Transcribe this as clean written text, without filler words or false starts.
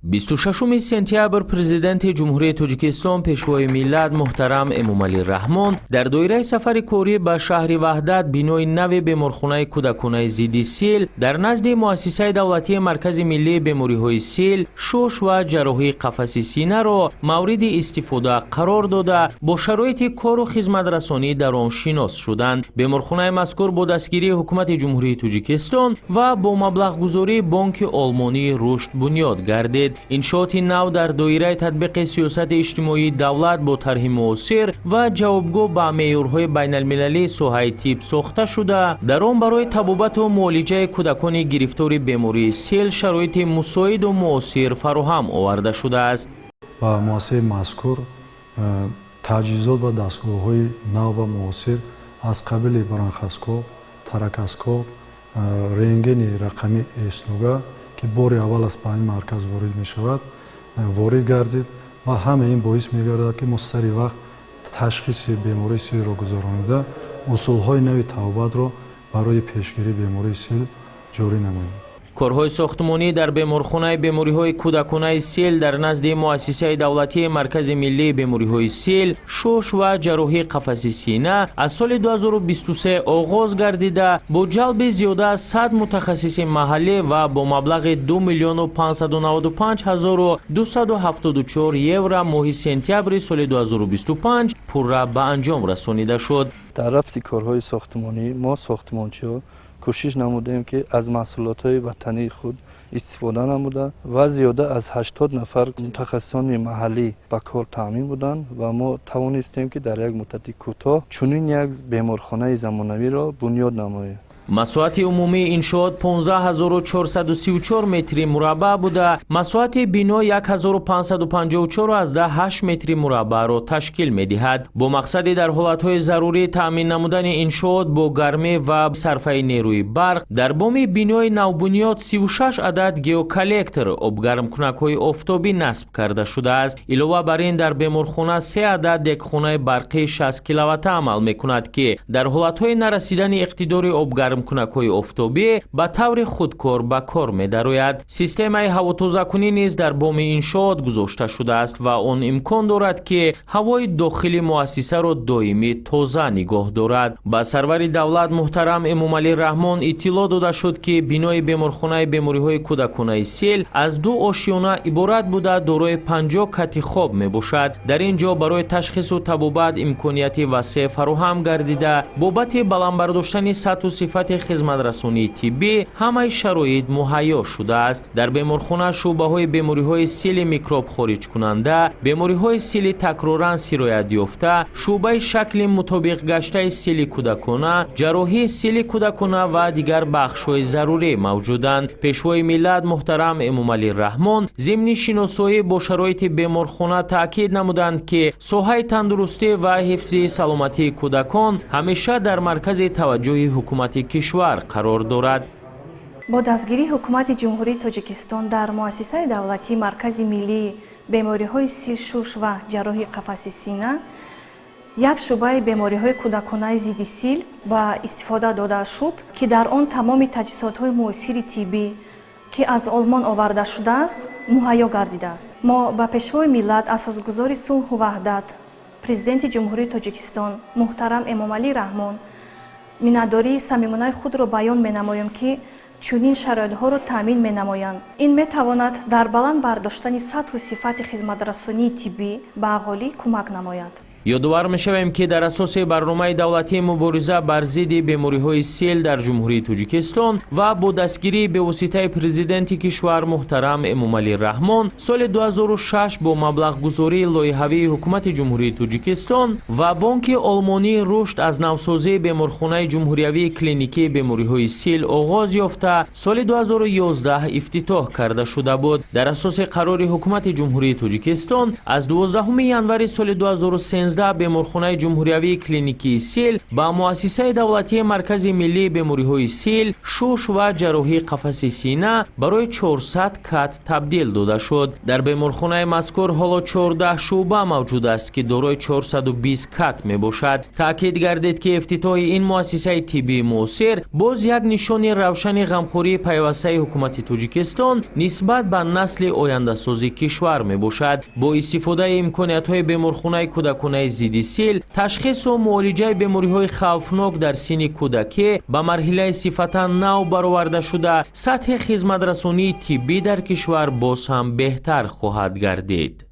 26 сентябр Президенти Ҷумҳурии Тоҷикистон, Пешвои миллат муҳтарам Эмомалӣ Раҳмон дар доираи сафари корӣ ба шаҳри Ваҳдат бинои нави беморхонаи кӯдаконаи зидди сил дар назди Муассисаи давлатии Маркази миллии бемориҳои сил, шуш ва ҷарроҳии қафаси синаро мавриди истифода қарор дода, бо шароити кору хизматрасонӣ дар он шинос шуданд. Беморхонаи мазкур бо дастгирии Ҳукумати Ҷумҳурии Тоҷикистон ва бо маблағгузории Бонки Олмонии Рушд бунёд гардид. Иншооти нав дар доираи татбиқи сиёсати иҷтимоии давлат бо тарҳи муосир ва ҷавобгӯ ба меъёрҳои байналмилалии соҳаи тиб сохта шуда, дар он барои табобату муолиҷаи кӯдакони гирифтори бемории сил шароити мусоиду муосир фароҳам оварда шудааст. Ба муассисаи мазкур таҷҳизот ва дастгоҳҳои нав ва муосир аз қабили бронхоскоп, торакоскоп, рентгени рақами эснуга, ки бори аввал аст ба ин марказ ворид мешавад, ворид гардид ва ҳама ин боис мегардад, ки мо сари вақт ташхиси бемории силро гузаронида, усулҳои нави табобатро барои пешгирии бемории сил ҷорӣ намоем. Корҳои сохтмонӣ дар беморхонаи бемориҳои кӯдаконаи сил дар назди Муассисаи давлатии Маркази миллии бемориҳои сил, шуш ва ҷарроҳии қафаси сина аз соли 2023 оғоз гардида, бо ҷалби зиёда аз 100 мутахассиси маҳаллӣ ва бо маблағи 2 миллиону 595 ҳазору 274 евро моҳи сентябри соли 2025 пурра ба анҷом расонида шуд. Дар рафти корҳои сохтмонӣ мо сохтмончиҳо кӯшиш намудем, ки аз маҳсулотҳои ватании худ истифода намуда ва зиёда аз 80 нафар мутахассисони маҳаллӣ ба кор таъмин буданд ва мо тавонистем, ки дар як муддати кӯтоҳ чунин як беморхонаи замонавиро бунёд намоем. Масоҳати умумии иншоот 15 434 метри мураббаъ буда, масоҳати бино 1554,8 метри мураббаъро ташкил медиҳад. Бо мақсади дар ҳолатҳои зарурӣ таъмин намудани иншоот бо гармӣ ва сарфаи нерӯи барқ дар боми бинои навбунёд 36 адад геоколлектор, обгармкунакҳои офтобӣ насб карда шудааст. Илова бар ин, дар беморхона се адад дегхонаи барқии 60 киловатта амал мекунад, ки дар ҳолатҳои нарасидани иқтидори обгармкунакҳои офтобӣ ба таври худкор ба кор медарояд. Системаи ҳавотозакунӣ низ дар боми иншоот гузошта шудааст ва он имкон дорад, ки ҳавои дохили муассисаро доимӣ тоза нигоҳ дорад. Ба сарвари давлат муҳтарам Эмомалӣ Раҳмон иттилоъ дода шуд, ки бинои беморхонаи бемориҳои кӯдаконаи сил аз ду ошёна иборат буда, дорои 50 кати хоб мебошад. Дар ин ҷо барои ташхису табобат имконияти васеъ фароҳам гардида, бобати баланд бардоштани сатҳу сифати хизматрасонии тиббӣ ҳамаи шароит муҳайё шудааст. Дар беморхона шӯъбаҳои бемориҳои сили микроб хориҷкунанда, бемориҳои сили такроран сироятёфта, шӯъбаи шакли мутобиқгаштаи сили кӯдакона, ҷарроҳии сили кӯдакона ва дигар бахшҳои зарурӣ мавҷуданд. Пешвои миллат муҳтарам Эмомалӣ Раҳмон зимни шиносоӣ бо шароити беморхона таъкид намуданд, ки соҳаи тандурустӣ ва ҳифзи саломатии кӯдакон ҳамеша дар маркази таваҷҷӯҳи ҳукумати кишвар қарор дорад. Бо дастгирии Ҳукумати Ҷумҳурии Тоҷикистон дар Муассисаи давлатии Маркази миллии бемориҳои сил, шуш ва ҷарроҳии қафаси сина як шӯъбаи бемориҳои кӯдаконаи зидди сил ба истифода дода шуд, ки дар он тамоми таҷҳизотҳои муосири тиббӣ, ки аз Олмон оварда шудааст, муҳайё гардидааст. Мо ба Пешвои миллат, Асосгузори сулҳу ваҳдат, Президенти Ҷумҳурии Тоҷикистон муҳтарам Эмомалӣ Раҳмон миннатдории самимонаи худро баён менамоем, ки чунин шароитҳоро таъмин менамоянд. Ин метавонад дар баланд бардоштани сатҳу сифати хизматрасонии тиббӣ ба аҳолӣ кӯмак намояд. Ёдовар мешавем, ки дар асоси барномаи давлатии мубориза бар зидди бемориҳои сил дар Ҷумҳурии Тоҷикистон ва бо дастгирии бевоситаи Президенти кишвар муҳтарам Эмомалӣ Раҳмон соли 2006 бо маблағгузории лоиҳавии Ҳукумати Ҷумҳурии Тоҷикистон ва Бонки Олмонии Рушд аз навсозии беморхонаи ҷумҳуриявии клиникии бемориҳои сил оғоз ёфта, соли 2011 ифтитоҳ карда шуда буд. Дар асоси қарори Ҳукумати Ҷумҳурии Тоҷикистон аз 12 январи соли 2013 2013 Беморхонаи ҷумҳуриявии клиникии сил ба Муассисаи давлатии Маркази миллии бемориҳои сил, шуш ва ҷарроҳии қафаси сина барои 400 кат табдил дода шуд. Дар беморхонаи мазкур ҳоло 14 шӯъба мавҷуд аст, ки дорои 420 кат мебошад. Таъкид гардид, ки ифтитоҳи ин муассисаи тиббии муосир боз як нишони равшани ғамхории пайвастаи ҳукумати Тоҷикистон нисбат ба насли ояндасози кишвар мебошад. Бо истифодаи имкониятҳои беморхонаи кӯдаконаи зидди сил, ташхису муолиҷаи бемориҳои хавфнок дар синни кӯдакӣ ба марҳилаи сифатан нав бароварда шуда, сатҳи хизматрасонии тиббӣ дар кишвар боз ҳам беҳтар хоҳад гардид.